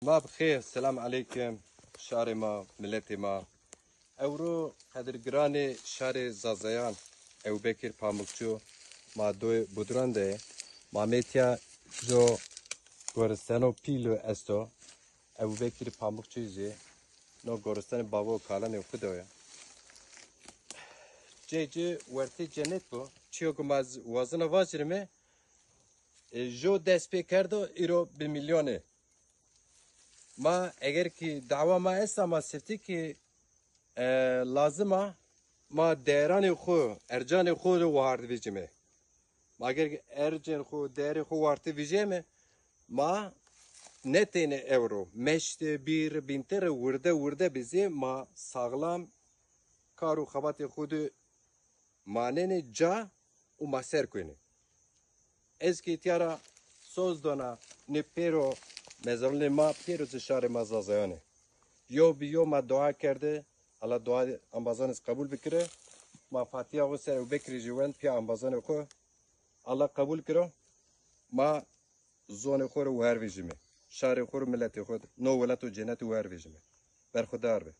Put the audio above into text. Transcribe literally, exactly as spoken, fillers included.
Ma bi xêr, selam eleykum. Şarê ma, miletê ma. Ewro qedirgiranê şarê Zazayan, Ewbekir Pamukçu, ma doyê Budran de yê. Ma metiya jo goristeno pîlo esto. Ewbekir Pamukçu zî no goristanê bavo kalanê xwu de ya. Cê ci wertê cenet bo. Çiyo ki ma z-, wazina vacirime, e, jo dest pê kerdo, îro bi milyonê. Ma eger ki dawa ma esta, ma sifti ki, e, lazim a, ma değeranê xwu, ercanê xwu de ward vecime. Ma eger ki ercên xwu, değerê xwu ward vecime, ma ne teyne ewro, meşte, bir, bînte rê wirde wirde bizê ma sağlam kar û xebatê xwu de manenê ca û ma ser kuenê. Ez ki îtya ra soz dona nê pêro mezarunê ma, pêro ci şarê ma Zazayanê. Yo bi yo ma dua kerde, Allah dua ambazanê qebul bikire. Ma Fatiha xwu ser Ebu Bekirî jî wend, pîya ambazanê xwu. Allah qebul kiro. Ma zonê xwu ro wer vejime. Şarê xwu ro, miletê xwu, no welato cenetî wer vejime. Berxudar be.